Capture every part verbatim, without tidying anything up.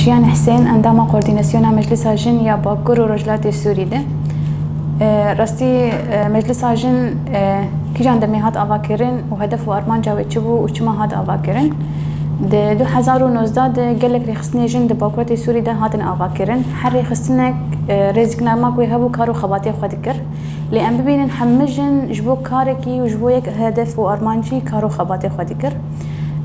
Jiyan Hisên, endama Koordînasyona Meclisa Jin ya Bakur û Rojhilatê Sûrî de. E, rastî, e, Meclisa Jin, e, kîjan demê hat avakirin û hedef û armanca wê çi bû û çima hat avakirin? Di du hezar û nozdeh de gelek rêxistinê jin di Bakurê Sûrî de hatin avakirin. Her rêxistinek, e, rêziknama ku wê hebû kar û xebatê xwe dikir. Lê em bibînin hemû jin ji bo karekî û ji bo yek hedef û armancî kar û xebatê xwe dikir.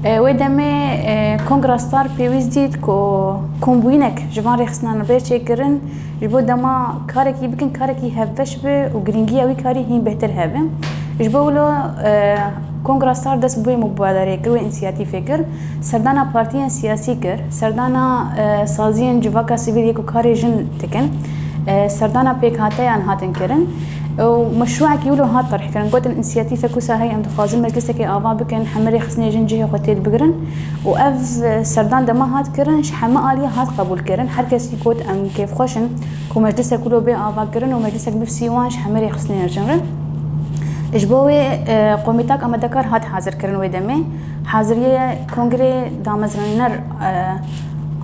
E, wê demê, e, Kongra Star pêwîst dît ku kombûyînek ji van rêxistinan bê çêkirin, ji bo dema karekî bikin, karekî hevbeş be û girîngiya wî karî hîn bêhtir hebe. Ji bo wilo, e, Kongra Star dest bi wê mubaderê kir, wê însiyatîfê kir. Serdana partiyên siyasî kir, serdana, e, saziyên civaka sivîl yê ku karê jin dikin, e, serdana pêkhateyan hatin kirin û meşrûekî wilo hat terhkirin. Gotin, însiyatîfek wisa heye, em dixwazin meclisekê ava bikin, hemû rêxistinê jin cihê xwe têd bigirin û ev, e, serdan dema hat kirin, ji hemû aliyê hat qebûl kirin. Her kesî got, em kêfxweş in ku meclisek wilo bê ava kirin û meclisek bivsî wan ji hemû rêxistinên jin re. Ji bo wê, e, komîtak amadekar hat hazir kirin wê demê. Haziriyê kongrê damezranîner, e,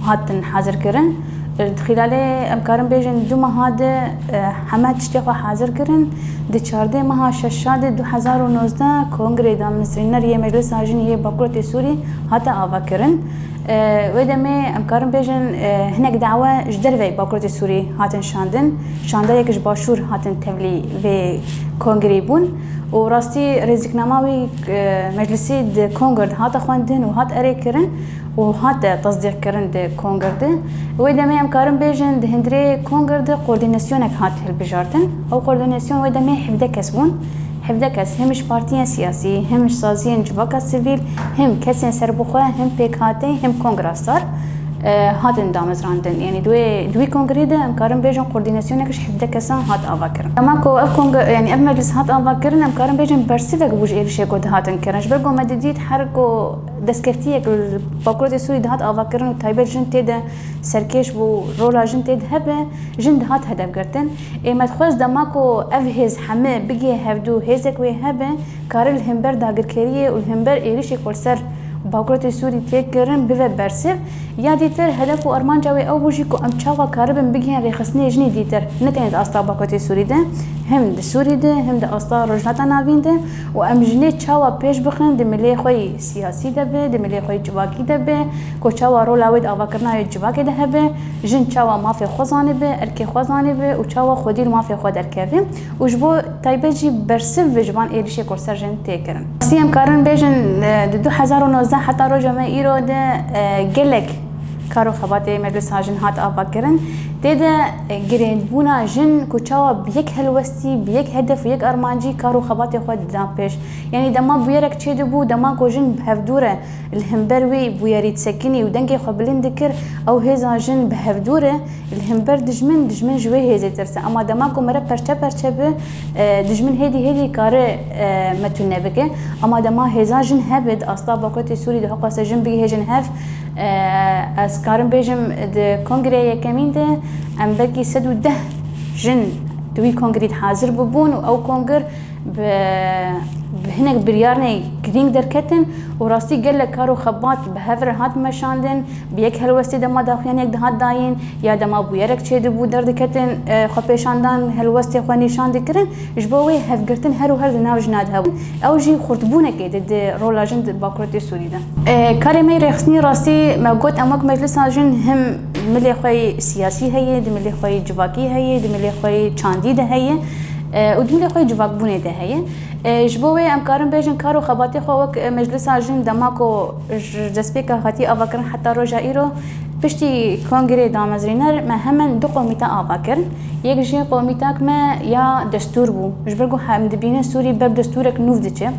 hatin hazir kirin. Di xîlalê em karin bêjin du meha de, e, heme tiştê xwe hazir kirin. Di çardê meha şeşa de du hezar û nozdeh kongrê damezranîner yê Meclisa Jin yê Bakurê Sûrî hate ava kirin. E, wê demê em karin bêjin, e, hinek dawe ji derveyî Bakurê Sûrî hatin şandin. Şandeyek ji başûr hatin tevlî vê kongrê bûn û rastî rêziknama wî, e, meclisî di kongir de hate xwendin û hat erê kirin û hate tesdîq kirin di kongir de. Wê demê em karin bêjin di hundirê kongir de koordînasyonek hat hilbijartin. Ew koordînasyon wê demê hevdeh kes bûn. Hevdeh kes, him ji partiyên siyasî, him ji saziyên civaka sivîl, him kesên serbixwe, him pêkhateyî, him Kongra Star, e, hatin damezrandin. Yanî di wê, di wî kongrê de em karin bêjin koordînasyonek ji hevdeh kesan hat avakirin. Dema ku ev kongre, yanî ev meclis hat avakirin, em karin bêjin bersivek bû ji êrişê ku dihatin kirin. Ji ber ku me didît her ku destkeftiyek li Bakurê Sûrî dihat avakirin û taybet jin tê de serkêş bû, rola jin tê de hebe, jin dihat hedef girtin. Ê me dixwest dema ku ev hêz heme bigihê hevdû, hêzek wê hebe, kare li hember dagirkeriyê û li hember êrişê ku li ser Bakurê Sûrî tê kirin bibe bersiv. Ya dîtir hedef û armanca wê ew bû jî ku em çawa karibin bigihên rêxistinê jinê dîtir, ne tenê di asta Bakurê Sûrî de, him di Sûrî de, him di asta Rojhilata Navîn de û em jinê çawa pêş bixin di milê xwe yî siyasî de be, di milê xwe yî civakî de be, ku çawa rola wê di avakirina wê civakê de hebe, jin çawa mafê xwe zanibe, erkê xwe zanibe û çawa xwedî li mafê xwe derkeve û ji bo taybet jî bersiv ji van êrişê ku li ser jin tê kirin. Rastî em karin bêjin, e, di du hezar û nozdeh heta roja me îro de, e, gelek kar û xebatê Meclisa Jin hat avakirin. Tê de, e, girêndbûna jin ku çawa bi yek helwestî, bi yek hedef û yek armancî kar û xebatê xwe didan pêş. Yanî dema bûyerek çêdibû, dema ku jin bi hevdû re li hember wî bûyerî disekinî û dengê xwe bilind dikir, ew hêza jin bi hevdû re li hember dijmin, dijmin ji wê hêzê tirse. Ema dema ku mere perçe perçe bi, e, dijmin hêdî hêdî kare, e, me tune bike. Ema dema hêza jin hebe di asta Bakurê Sûrî de, hewqase jin bigihêjin hev, e, ez karim bêjim di kongrê yekemîn de em belkî sed û deh jin di wî kongrî de hazir bibûn û ew kongir bi, bi hinek biryarnê girîng derketin û rastî gelek kar û xebat bi hev re hat meşandin, bi yek helwestê dema daxuyaniyek dihat dayîn ya dema bûyerek çêdibû derdiketin, e, xwepêşandan, helwestê xwe nîşan dikirin, ji bo wê hevgirtin her û her di nav jina de hebûn. Ew jî xurtbûnekê di, di rola jin di Bakurê Sûrî de. E, karê me yê rêxistinî rastî me got em wek meclisa jin him milê xwe yê siyasî heye, di milê xwe yê civakî heye, di milê xwe yê çandî de heye, e, û di milê xwe yê civakbûnê de heye. E, ji bo wê em karin bêjin kar û xebatê xwe wek, e, meclisa jin dema ku ji destpêka hatiye avakirin heta roja îro, piştî kongrê damezrîner me hemen du komîte ava kirin. Yek jê komîtak me ya destûr bû. Ji ber ku em dibînin Sûrî ber destûrek nû diçe.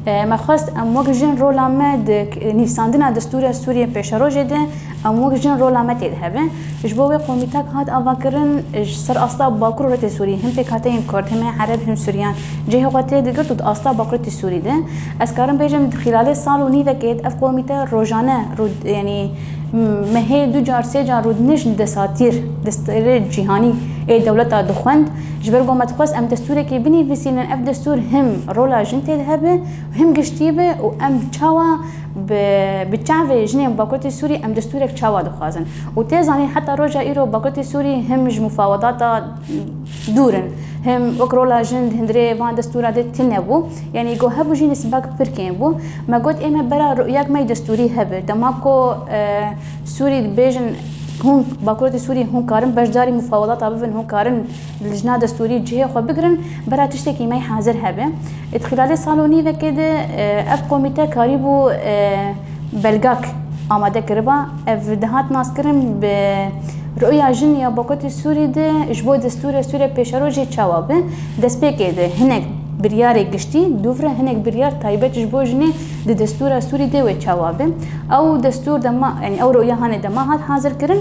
E, me xwest em wek jin rola me di k-, nivîsandina destûra Sûriyê pêşerojê de em wek jin rola me tê de hebe. Ji bo wê komîtak hat avakirin ji ser asta Bakur û Rojhilatê Sûrî, him pêkhateyên Kurd, him ê Ereb, him Suryan cihê xwe tê digirt û di asta Bakurê Sûrî de. Ez karim bêjim di xîlalê sal û nîvekê de ev komîte rojane, ro-, yanî Mehê du car, sê car rûdinişt desatîr, destûrê cîhanî ê dewleta dixwend. Ji ber ku me dixwest em destûrekê binivîsînin, ev destûr him rola jin tê de hebe, him giştî be û em çawa bi, bi çavê jinên Bakurê Sûrî em destûrek çawa dixwazin. Û tê zanîn heta roja îro Bakurê Sûrî him ji mufawedata dûr in. Him wek rola jin di hundirê van destûra de tune bû. Yanî ku hebû jî nisbek pir kêm bû. Me got ê me bera ru'yek me yê destûrî hebe. Dema ku, e, Sûrî dibêjin hûn, Bakurê Sûrî hûn karin beşdarî mufawedata bibin, hûn karin lijna destûrî cihê xwe bigirin, bera tiştekî me yê hazir hebe. Di xilalê sal û nîvekê de, e, ev komîte karîbû, e, belgak amade kiriba. Ev dihat naskirin bi ru'ya jin ya Bakurê Sûrî de ji bo destûra Sûrî pêşerojê çawa be. Destpêkê de hinek biryarê giştî, dûv re hinek biryar taybet ji bo jinê di destûra Sûrî de wê çawa be. Ew destûr dema, yanî ew ru'ya hanê dema hat hazir kirin.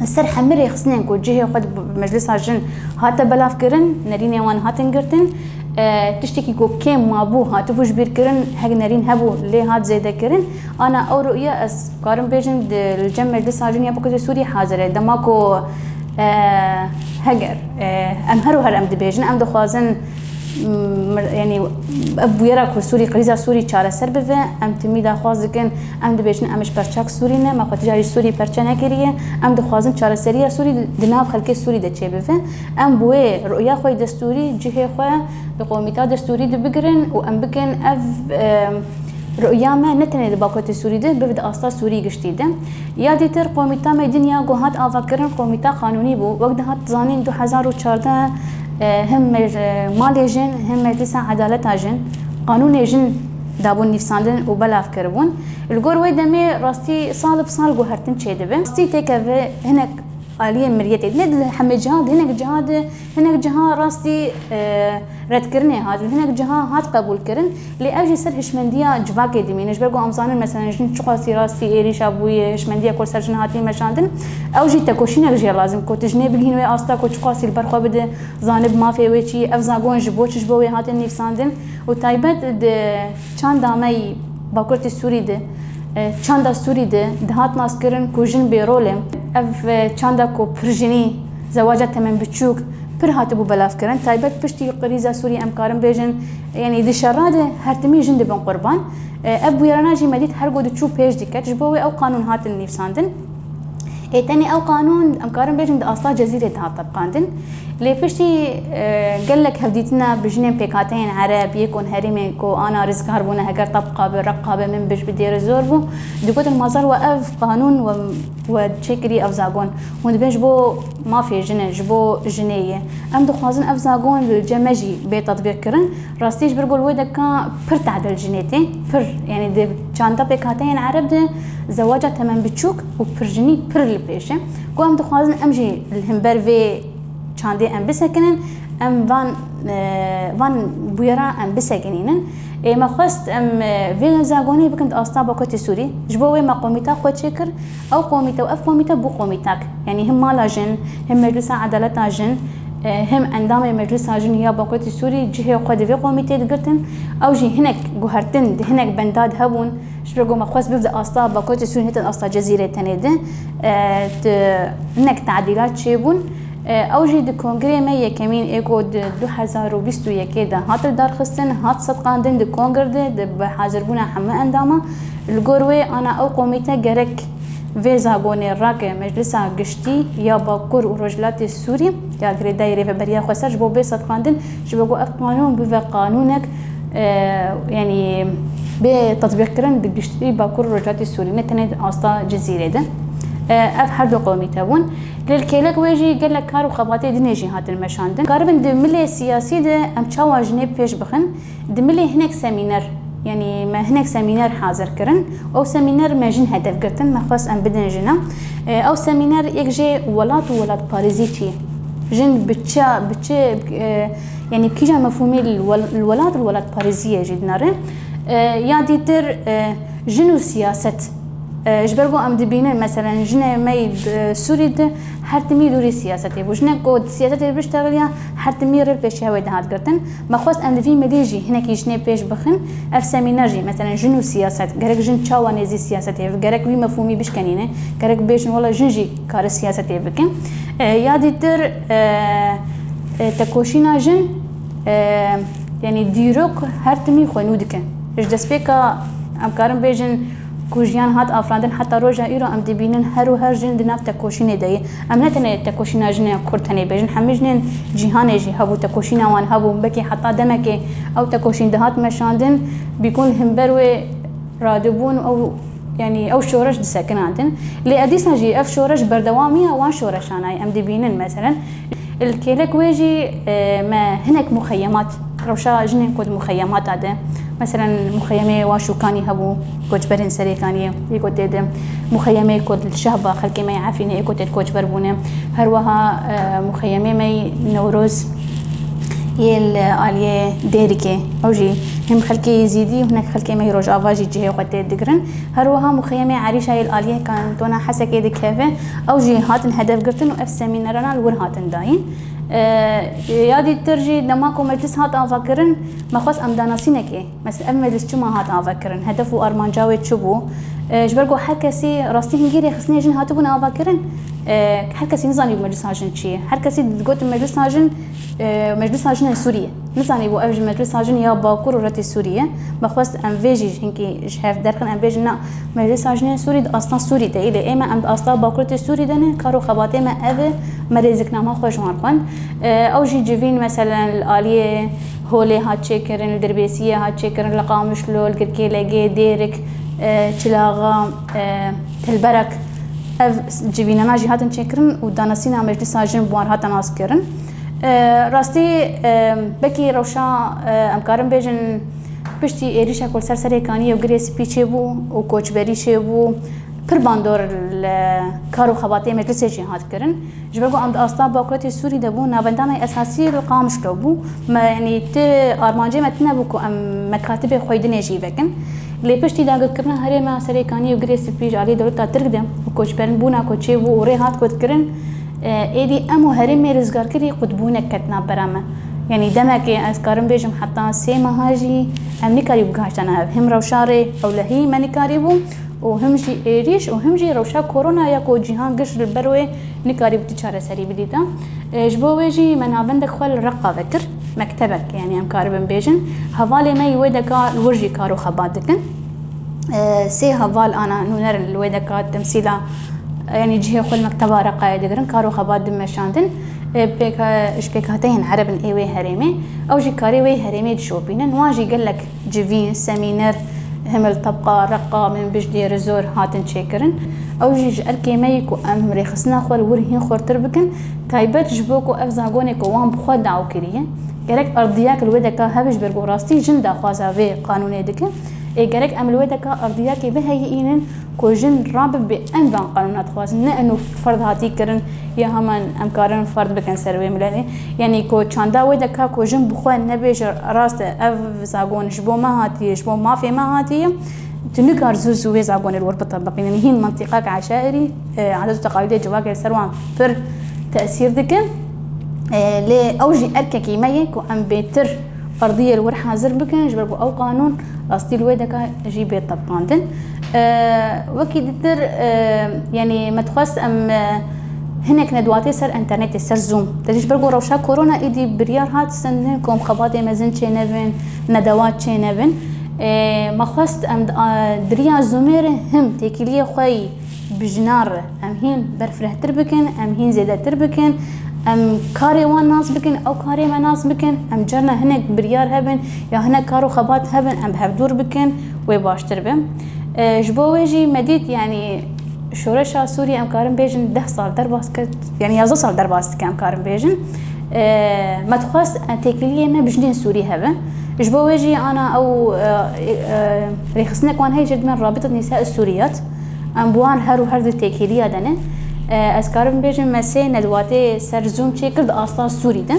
Ser hemî rêxistinên ku cihê xwe di meclisa jin hate belavkirin, nerînê wan hatin girtin, e, tiştekî ku kêm mabû, hatibû ji bîr kirin, hek nerîn hebû, lê hat zêde kirin. Ana ew ru'ya ez karim bêjin di, li cem meclisa jin ya Bakurê Sûrî hazir e. Dema ku, e, heger, e, em her û her em dibêjin, em dixwazin, m-, mir-, yanî ev bûyera ku Sûrî, krîza Sûrî çareser bibe, em timî daxwaz dikin, em dibêjin em ji perçak Sûrî ne, me xwe ti carî Sûrî perçe nekiriye, em dixwazin çareseriya Sûrî di, di nav xelkê Sûrî de çêbibe. Em bi wê ru'ya xwe yê destûrî cihê xwe di komîta destûrî de bigirin û em bikin ev, e, ru'ya me ne tenê di Bakurê Sûrî de, bibe di asta Sûrî giştî de. Ya dîtir komîta me din ya ku hat avakirin komîta qanûnî bû. Wek dihat zanîn du hezar û çardeh, e, him mec-, e, malê jin, him Meclisa Edaleta jin, qanûnê jin dabûn nivîsandin û belav kiribûn. Li gor wê demê rastî sal bi sal guhertin çêdibe. Rastî têkeve hinek aliyê miriyetê, ne di hemê ciha, di hinek ciha de, hinek ciha rastî, e, redkirinê hat, hinek ciha hat qebûlkirin, lê ev jî ser hişmendiya civakê dimîne. Ji ber ku em zanin, meselen, jin çiqasî rastî êrîşa bûye, hişmendiya ku li ser jin hatiye meşandin, ew jî tekoşînek jê lazim, ku tu jinê bigihîn wê asta ku çiqasî li ber xwe bide, zanib mafê wê çi ye, ev zagon ji bo çi ji bo wê hatin nivîsandin û taybet di çanda me yî Bakurê Sûrî de, e, çanda Sûrî de dihat naskirin ku jin bêrol e. Ev, e, çanda ku pir jinî, zewaca temenbiçûk pir hatibû belavkirin. Taybet piştî krîza Sûrî em karin bêjin, yanî di şera de her timî jin dibin qurban. E, ev bûyerana jî me dît her ku diçû pêş diket. Ji bo wê ew qanûn hatin nivîsandin. Ê tenê ew qanûn, em karin bêjin, di asta Cezîrê de hat tebqandin. Lê piştî, e, gelek hevdîtina bi jinên pêkhateyên Ereb, yê ku herêmên ku ana rizgar bûne, heger tebqa bi, reqa bi, min bij bi dêre zor bû. Digotin, mazar we ev qanûn we, we çêkirî ev zagon. Hûn dibên ji bo mafê jin e, ji bo jinê ye. Em dixwazin ev zagon li cem me jî bê tetbîq kirin. Rastî ji ber ku li wê deka pir tehdê li jinê tê, pir, yanî di çanda pêkhateyên Ereb de zewaca temenbiçûk û pirjinî pir li pêş e. Ku em dixwazin em jî li hember vê çandê em bisekinin, em van, e, van bûyera em bisekinînin. Ê me xwest em, e, vê zagonê bikin di asta Bakurê Sûrî. Ji bo wê me komîta xwe çêkir. Ew komîte û ev komîte bû komîtak. Yanî him mala jin, him Meclisa Edaleta jin, e, him endamê Meclisa Jin ya Bakurê Sûrî cihê xwe di vê komîtê digirtin. Ew jî hinek guhertin di hinek benda de hebûn. Ji ber ku me xwest bibe di asta Bakurê Sûrî, ne tenê asta Cezîrê tenê de, e, di hinek tadîlat çêbûn. E, ew jî di kongrê me yekemîn ê ku di du hezar û bîst û yekê de hat lidarxistin, hat setqandin di kongir de, di bi hazirbûna hemû endama. Li gor wê ana ew komîte gerek vê zagonê rake Meclisa Giştî ya Bakur û Rojhilatê Sûrî ya girêdayî Rêveberiya Xweser ji bo bê setqandin, ji bo ku ev qanûn bibe qanûnek, e, yanî bê tetbîqkirin di giştî Bakur û Rojhilatê Sûrî, ne tenê di asta Cizîrê de. E, ev her du komîte bûn. Lê li kêlek wê jî gelek kar û xebatê dinê jî hatin meşandin. Karibin di milê siyasî de em çawa jinê pêş bixin? Di milê hinek semîner, yanî me hinek semîner hazir kirin. Ew semîner me jin hedef girtin, me xwest em bidin jina. E, ew semîner yek jê welat û welatparêzî çi ye? Jin bi çi, bi çi, e, yanî bi kîjan mefhûmê li wel-, li welat û li welatparêziyê jî dinere? E, ya dîtir, e, jin û siyaset. E, ji ber ku em dibînin, meselen, jinê me yî di Sûrî de her timî dûrî siyasetê bû. Jinek ku di siyasetê biştexiliya, her timî rê pêşiya wê dihat girtin. Me xwest em di vî milî jî hinekî jinê pêş bixin. Ev semîner jî, meselen, jin û siyaset, gerek jin çawa nêzî siyasetê, gerek wî mefhûmî bişkenîne, gerek bêjin, wela jin jî kare siyasetê bikin. E, ya dîtir, e, e, tekoşîna jin, e, yanî dîrok her timî xwe nû dike. Ji destpêka, em karin bêjin, ku jiyan hat afirandin heta roja îro, em dibînin her û her jin di nav tekoşînê de ye. Em ne tenê tekoşîna jinên Kurd tenê bêjin, hemî jinên cîhanê jî hebû, tekoşîna wan hebû. Belkî heta demekê ew tekoşîn dihat meşandin, bîkûn li hember wê radibûn, ew, yanî ew şoreş disekinandin. Lê edîsan jî ev şoreş berdewamiya wan şoreşan e, em dibînin, meselen. Li kêlek wê jî, e, me hinek muxeyemat, rewşa jinên ku di muxeyemata de, meselen, muxeyemê Wan Şûkanî hebû, koçberên Serêkaniyê, yê ku tê de, muxeyemê ku li Şehba xelkê me yê Efrînê yê ku tê de koçber bûne. Her wiha, e, muxeyemê me yê Newroz yê li aliyê Dêrikê, ew jî him xelkê Yezîdî û hinek xelkê me yê Rojava jî cihê xwe tê digirin. Her wiha muxeyemê Erîşa yê li aliyê kantona Hesekê dikeve, ew jî hatin hedef girtin û ev semînerana li wir hatin dayîn. E, ya dîtir jî dema ku meclis hat avakirin, me xwest em danasînekê, mesela ev meclis çima hat avakirin, hedef û armanca wê çi bû? E, ji ber ku her kesî rastî hingî rêxistinê jin hatibûn avakirin, e, her kesî nizanîbû meclisa jin çi ye. Her kesî digot meclisa jin, e, meclisa jinên Sûriyê. Nizanîbû ev ji meclisa jin ya Bakur û Rewşa Sûriyê. Me xwest em vê jî hinkî ji hev derxin, em bêjin, na, meclisa jinên Sûrî di asta Sûrî de ye. Lê ê me em di asta Bakur û Rewşa Sûrî de ne, kar û xebatê me ev e, me rêziknama xwe ji wan xwend. E, ew jî civîn, meselen, li aliyê Holê hat çêkirin, li Dirbêsiyê hat çêkirin, li Qamişlo, li Girkêlegê, Dêrik, e, Çilaxa, e, Tilberak. Ev civînana jî hatin çêkirin û danasîna meclisa jin bi wan hate naskirin. E, rastî, e, belkî rewşa, e, em karin bêjin, piştî êrîşa ku li ser Serêkaniyê û Girê Spî çêbû û koçberî çêbû, pir bandor li kar û xebatê meclisê jî hat kirin. Ji ber ku em di asta Bakurê Sûrî de bûn, navenda me esasî li Qamişlo bû. Me, yanî, ti armancê me tune bû ku em mekatibê xwe yê dinê jî vekin. Lê piştî dagirkirina herêma Serêkaniyê û Girê Spî ji alî dewleta Tirk de û koçberbûna ku çêbû û rê hat kotkirin, e, êdî em û herêmê rizgarkirî qutbûnek ketina bera me. Yanî demekê ez karim bêjim heta sê meha jî em nikarî bû gihiştana hev. Him rewşa rê ewlehî me nikarî bû û him jî êrîş û him jî rewşa korona ya ku cîhan giş li ber wê nikarî bû tu çareserî bidîta. E, ji bo wê jî me navendek xwe li Reqa vekir, mektebek, yanî em karibin bêjin. Hevalê me yî wê deka li wir jî kar û xebat dikin. E, sê heval ana nûner li wê deka temsîla, e, yanî cihê xwe li mekteba Reqayê digirin, kar û xebat dimeşandin. E, pêka-, ji pêkhateyên Ereb in ê wê herêmê. Ew jî karê wê herêmê dişopînin. Wan jî gelek civîn, semîner, him li tebqa Reqa, Minbicdê, Rizor hatin çêkirin. Ew jî ji erkê me yî ku em rêxistina xwe li wir hîn xurtir bikin, taybet ji bo ku ev zagonê ku wan bi xwe daw kiriye, gerek erdiyek li wê deka hebe, ji ber ku rastî jin daxwaza vê qanûnê dike. Ê gerek em li wê deka erdiyekê biheyînin ku jin rabibe em van qanûna dixwazin, ne eno ferd hatî kirin ya heman em karin ferd bikin ser wê miletê. Yanî ku çanda wê deka ku jin bi xwe nebêje rast e, ev zagon ji bo me hatiye, ji bo mafê me hatiye, tu nikar zû zû wê zagonê li wir bitebiqînî. Yanî hîn mentiqek eşairî, e, adet û teqalîdê civakê li ser wan pir tesîr dike. E, lê ew jî erkekî me ye ku em bêtir erdiyê li wir hazir bikin, ji ber ku ew qanûn rastî li wê deka jî bê tebqandin. E, wekî dîtir, e, yanî me dixwest em, e, hinek nedwatê ser înternetê, ser Zoom. Te ji ber ku rewşa korona êdî biryar hat sendin ku em xebatê mezin çênebin, nedewat çênebin. E, me xwest em di, a, di riya Zoomê re him têkiliyê xwe yî bi jinan re em hîn berfirehtir bikin, em hîn zêdetir bikin, em karê wan nas bikin, ew karê me nas bikin, em carna hinek biryar hebin ya hinek kar û xebat hebin, em bi hev dûr bikin, wê baştir be. E, ji bo wê jî me dît, yanî şoreşa Sûriyê em karin bêjin deh sal derbas kir, yanî yazdeh sal derbas dike em karin bêjin. E, me dixwest, e, têkiliyê me bi jinên Sûrî hebe. Ji bo wê jî ana ew, e, e, rêxistinek wan heye jê dibên Rabîta Nîsa Sûriyat. Em bi wan her û her di têkiliya de ne. E, ez karim bêjim me sê nedwatê ser Zoom çêkir di asta Sûrî de.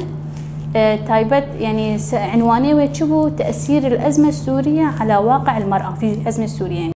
E, taybet, yanî se-, enwanê wê çi bû? Tesîr el ezme Sûriye ala waqi el mer'a fî ezme Sûriye.